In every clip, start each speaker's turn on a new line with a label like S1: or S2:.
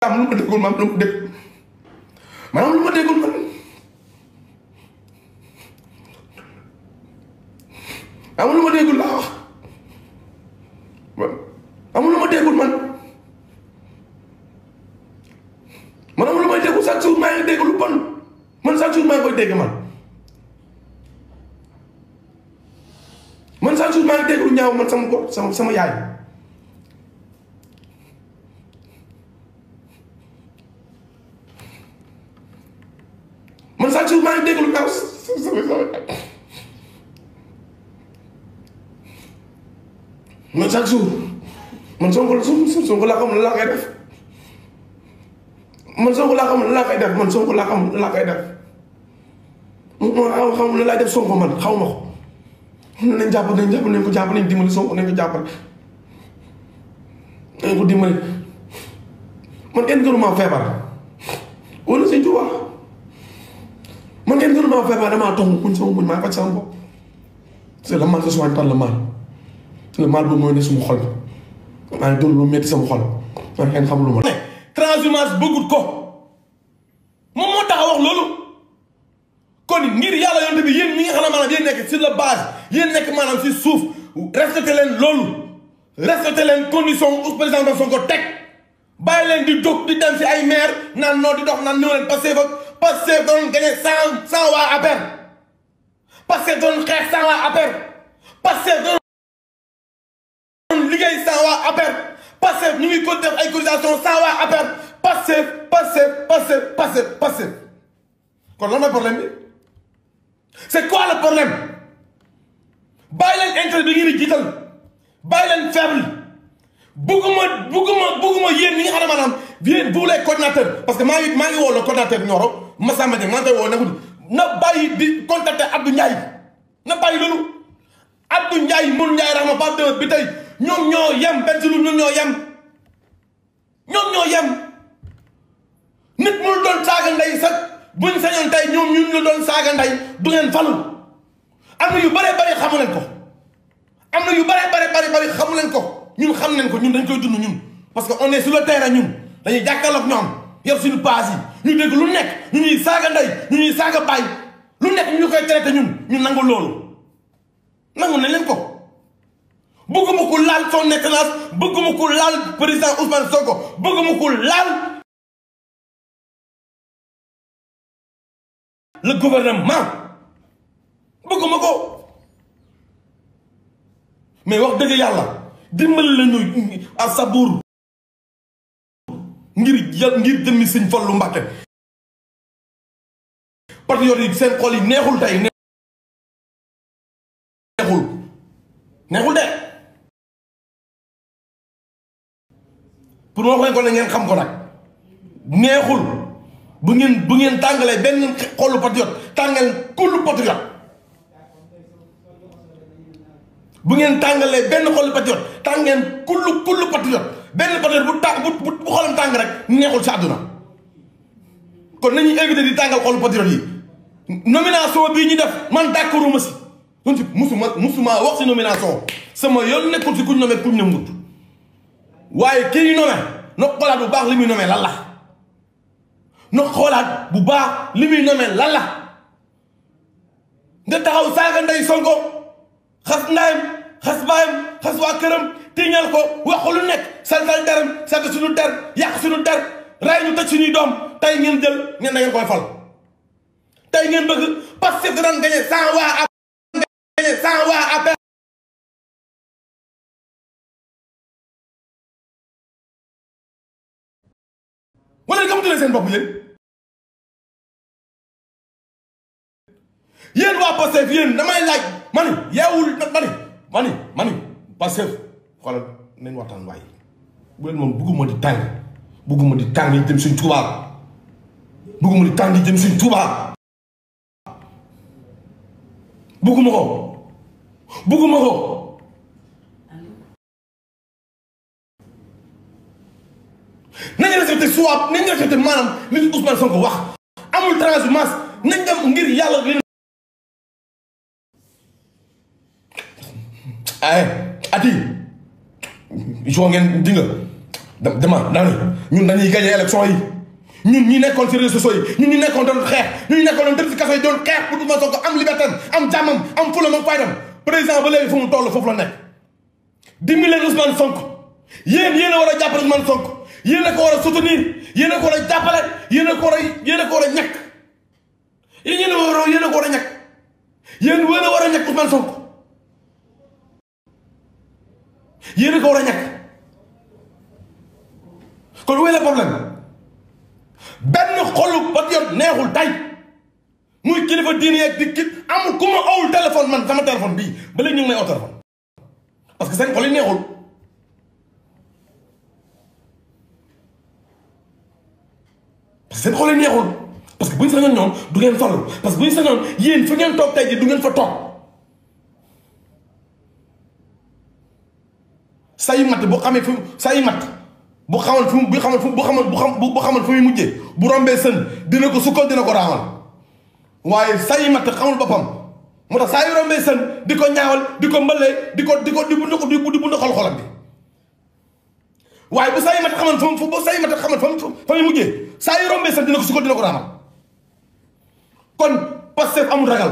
S1: am lu ma déggul man lu ma dégg maanaam lu ma déggul man amul lu ma déggul laa wax amul lu ma déggul man amul lu may déggul chaque jour maa ngi dégg lu bon man chaque jour maa ngi koy dégg man chaque jour maa ngi dégg lu ñaaw man sama yaay man chaque jour maa ngi dégg lu ñaaw sama yaay man chaque jour man Sonko laa xam ne laa koy def man Sonko laa xam ne laa koy def man Sonko laa xam ne laa koy def xam ne laa def Sonko man xaw ma ko nañ jàpp nañ ko jàpp nañ dimbali Sonko nañ ko jàppal nañ ko dimbali man kenn gënu maa feebar wala Sëñ Tuubaa man kenn gënu maa feebar damaa toog muñ sama muñ maa faj sama bopp c'est le mal se soigne par le mal le mal boobu mooy ne suma xol maa ngi dund lu metti sama xol man kenn xamul lu ma transhumance bëggut ko moom moo tax a wax loolu kon ngir yàlla yonte bi yéen ñi nga xam ne maanaam yéen nekk sur la base yéen nekk maanaam si suuf respecté leen loolu respecté leen condition u président Sonko teg bàyyi leen di jóg di dem si ay maire naan noo di dox naan ñëw leen Pastef doon gagné sans waa APR Pastef doon xeex sans waa APR Pastef doon liggéey sans waa APR Pastef ñu ngi ko def ay cotisation sans waa APR Pastef kon lan mooy problème bi c'est quoi le problème bàyyi leen intérêt bi ngeen di jiital bàyyi leen faible bugguma yéen ñi nga xam ne maanaam yéen vous les coordinateurs parce que maa ngi woo le coordinateur Nioro Massamba Dieng maa ngi koy woo nag na bàyyi di contacter Abdou Ndiaye na bàyyi loolu Abdou Ndiaye Mourou Ndiaye Rahma Pape Demba bi tey ñoom ñoo yem benn si lu ñoom ñoo yem nit mënul doon saaga ndey sax buñ sañoon tey ñoom ñun la doon saaga ndey du ngeen falu am na yu bare xamu leen ko am na yu bare xamu leen ko ñun xam nañ ko ñun dañ koy dund ñun parce que on est sur le terrain ñun dañuy jàkkaarloog ñoom yor suñu paas yi ñu dégg lu nekk ñu ñuy saaga ndey ñu ñuy saaga baay lu nekk ñu koy traité ñun nangu loolu nangu nañ leen ko bëgguma ko laal son excellence bëgguma ko laal président Ousmane Sonko bëgguma ko laal le gouvernement bëgguma ko mais wax dëgg yàlla dimbali lañu à sabour ngir jëmmi Sëñ Fallu Mbàkke patriote yi seen xol yi neexul tey neexul de pour ma wax leen ko ne ngeen xam ko nag neexul bu ngeen tàngalee benn xolu patriote tàngal kullu patriote bu ngeen tàngalee benn xolu patriote tàngeen kullu patriote benn patriote bu xolam tàng rek neexul sa àdduna kon nañuy éviter di tàngal xolu patriote yi nomination bii ñu def man d'accorduma si donc musuma wax si nomination sama yoon nekkul si kuñ nommé kuñ nëmbut waaye kii ñu nommé na xoolaat bu baax li muy nommé lan la na xoolaat bu baax li muy nommé lan la nga taxaw saaga ndey Sonko xas ndayam xas baayam xas waa këram tiiñal ko wax ko lu nekk saltal deram saltal suñu der yàq suñu der ray ñu tëj suñuy doom tey ngeen jël ngeen da ngeen koy fal tey ngeen bëgg Pastef da daan gagné sans waa APR wala gëmatu leen seen bopp yéen waa Pastef yéen damay laaj mani yeewul mani Pastef xoolal nañ waxtaan waaye bu leen moom bugguma di tàng yi jëm suñ Tuubaa bugguma di tàng yi jëm suñ Tuubaa bugguma ko nañu respecté soit nañu respecté maanaam li Ousmane Sonko wax amul transhumance nañ dem ngir yàlla ay ati il faut ngeen di nga dama ñun dañuy gagné élection yi ñun ñi nekkoon ci réseaux sociaux yi ñun ñi nekkoon doon xeex ñun ñi nekkoon doon dëkk ci kaso yi doon xeex pour Ousmane Sonko am liberté am jàmmam am fulam am faydam président ba léegi fu mu toll foofu la nekk dimbali leen Ousmane Sonko yéen a war a jàppale Ousmane Sonko yéen a ko war a soutenir yéen a ko war a jàppale yéen a ko war a ñàkk yéen a ko war a ñàkk yéen a war a ñàkk Ousmane Sonko yéen a ko war a ñàkk kon où est le problème benn xolu patriote neexul tay muy kilifa diine yeeg di kit amul ku ma awul téléphone man sama téléphone bii ba léegi ñu ngi may aw téléphone parce que seen xol yi neexul parce que seen xol yi neexul parce que bu ñu sañoon ñoom du ngeen falu parce que bu ñu sañoon yéen fi ngeen toog tey ji du ngeen fa toog sayu matt bu xamee fi sayu matt bu xamal fu bu xamal fu muy mujjee bu rombee sën dina ko sukkal dina ko raamal waaye sayu matt xamul boppam moo tax saa yu rombee sën di ko ñaawal di ko mbalee di bundu xol-xolam bi waaye bu sayu matt xamal fa muy mujjee saa yu rombee sën dina ko sukkal dina ko raamal kon Pastef amul ragal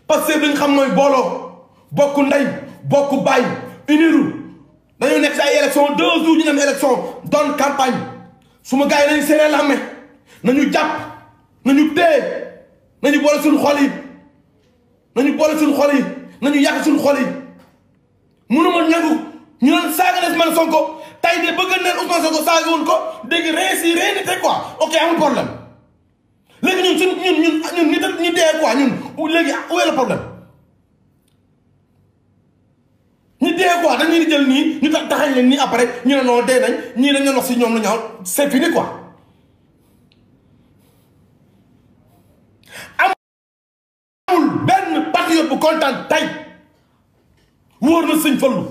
S1: Pastef dañ xam mooy booloo bokk ndey bokk baay uniru dañoo nekk si ay élection 2 jours ñu dem élection doon campagne su ma gars yi nañu seree la amee nañu jàpp nañu téye nañu boole suñu xol yi nañu yàq suñu xol yi mënuma nangu ñu doon saaga ne Ousmane Sonko tey de bëgg neen Ousmane Sonko saaga woon ko dégg rien te quoi ok amul problème léegi ñun ñu dee quoi ñun léegi où est le problème ñu dee quoi dañuy di jël nii ñu taxañ leen nii après ñu ne non dee nañ ñii dañ leen wax si ñoom lu ñaaw c'est fini quoi amul benn patriote bu kontaan tey wóor na sëñ Fallu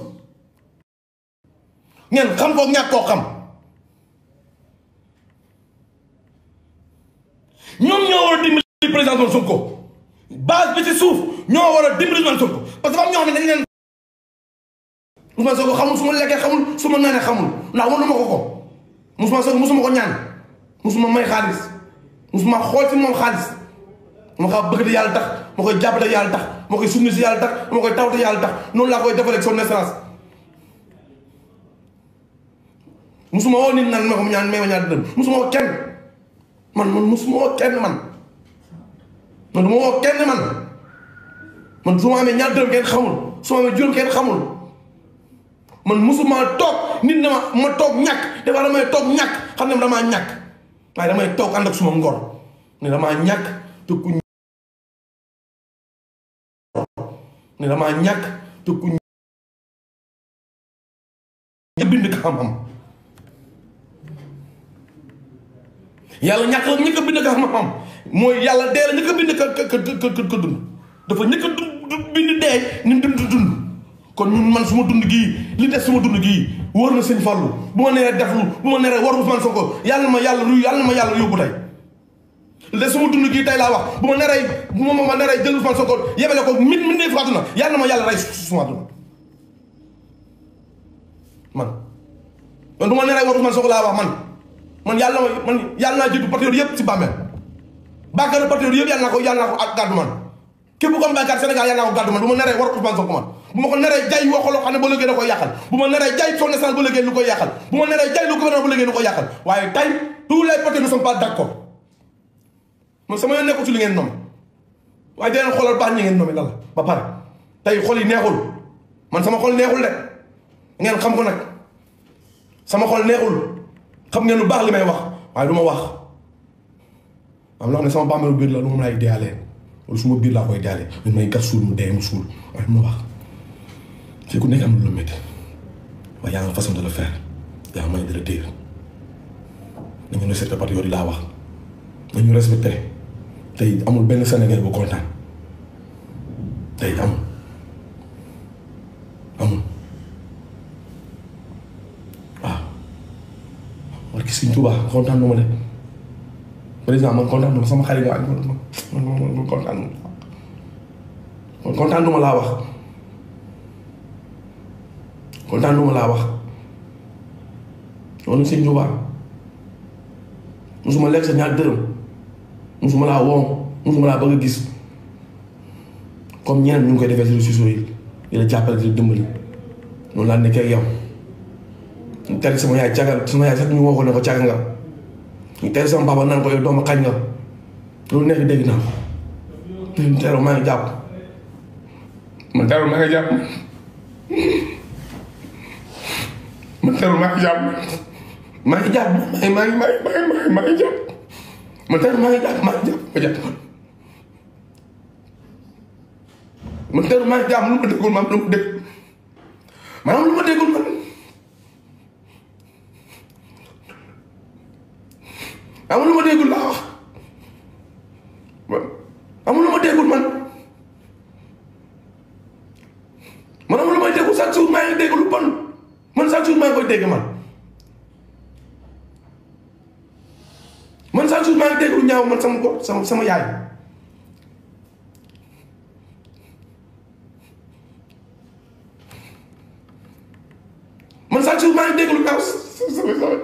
S1: ngeen xam ko ñàkk koo xam ñoom ñoo war a dimbali président Ousmane Sonko base bi ci suuf ñoo war a dimbali Ousmane Sonko parce que am ñoo xam ne dañ leen Ousmane Sonko xamul su ma lekkee xamul su ma naanee xamul ndax mënuma ko Ousmane Sonko musuma ko ñaan musuma may xaalis musuma xool ci moom xaalis ma ko bëgg di yàlla tax ma koy jàppale yàlla tax ma koy sumni si yàlla tax ma koy tawte yàlla tax noonu laa koy defalee son naissance musuma woo nit naan ma ko ñaan may ma ñaar dërëm musuma woo kenn man musuma woo kenn man du ma woo kenn man su ma amee ñaar dërëm kenn xamul su ma amee juróom kenn xamul man musuma toog nit na ma toog ñàkk dafa damay toog ñàkk xam ne damaa ñàkk waaye damay toog ànd ak suma ngor ne damaa ñàkk te ku ne damaa ñàkk te ku bind xam-xam yàlla ñàkk la ñëkk a bind xam-xam mooy yàlla dee la ñëkk a bind ka dund dafa ñëkk a bind dee ni dund kon ñun man suma dund gii li des suma dund gii wóor na sëñ Fallu bu ma neeree deflu bu ma neeree war Ousmane Sonko yàlla ma yàlla yóbbu tey li des suma dund gii tey laa wax bu ma neree jël Ousmane Sonko yebale ko mit dee fu àdduna yàlla ma yàlla rey suma àdduna man bu ma neree war Ousmane Sonko laa wax man yàlla naa jiitu patriote yëpp si bàmmeel bàkkaar patriote yëpp yàlla naa ko ak gàddu man képp ku am bàkkaar Sénégal yàlla naa ko gàddu man bu ma neree war Ousmane Sonko man bu ma ko neree jaay waxaloo xam ne ba léegi da koy yàqal bu ma neree jaay son naissance ba léegi lu koy yàqal bu ma neree jaay lu gouvernement ba léegi lu koy yàqal waaye tey tous les patriotes ne sont pas d'accord man sama yoon nekkul ci li ngeen nomm waaye dinañ xoolal baax ñi ngeen nommi lan la ba pare tey xol yi neexul man sama xol neexul de ngeen xam ko nag sama xol neexul xam ngeen lu baax li may wax waaye du ma wax am loo xam ne sama bàmmeelu biir la lu mu lay deyalee wala suma biir laa koy deyalee dañ may gas suul mu dee mu suul waaye du ma wax fii ku nekk am na lu métti waaye y a une façon de le faire y a un moyen de le dire nañu respecté patriote yi laa wax nañu respecté tey amul benn Sénégal bu kontaan tey amul waaw war ki Sëñ Tuubaa kontaan nu ma de président man kontaan nu ma sama xarit nga man kontaan nu ma laa wax kontaan nu ma laa wax loolu sëñ Tuubaa musuma lekk sa ñaar dërëm musuma laa woo musuma laa bëgg a gis comme ñeneen ñu ngi koy defee si réseaux yi di la jàppale di la dimbali noonu laa nekkee ak yow. ñu tere sama yaay cagal sama yaay sax ñu woo ko ne ko caga nga ñu tere sama papa naan ko yow doomu xañ nga loolu nekk dégg naa ko ñu teru maa ngi jàpp man teru maa ngi jàpp man teru maa ngi jàpp maa ngi jàpp maa ngi jàpp man teru maa ngi jàpp maa ngi jàpp ma jàpp man teru maa ngi jàpp lu ma déggul maam lu ma dégg maanaam lu ma déggul man amul lu ma déggul laa wax amul lu ma déggul man amul lu may déggul chaque jour maa ngi dégg lu bon man chaque jour maa ngi koy dégg man chaque jour maa ngi dégg lu ñaaw man sama ko sama yaay man chaque jour maa ngi dégg lu ñaaw sama yaay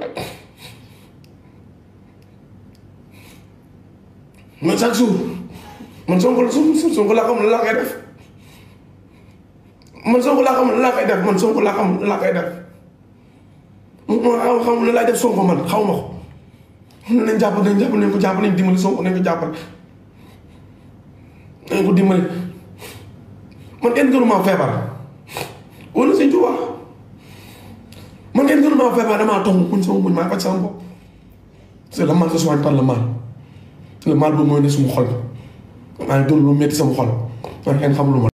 S1: man chaque jour man Sonko laa xam ne laa koy def man Sonko laa xam ne laa koy def man Sonko laa xam ne laa koy def man xam ne laay def Sonko man xaw ma ko nañ jàpp nañ ko jàpp nañ dimbali Sonko nañ ko jàppale nañ ko dimbali man kenn gënu maa feebar wala sëñ Tuubaa man kenn gënu maa feebar damaa toog muñ sama muñ maa faj sama bopp c'est le mal se soigne par le mal le mal boobu mooy ne suma xol maa ngi dund lu métti sama xol man kenn xamul lu ma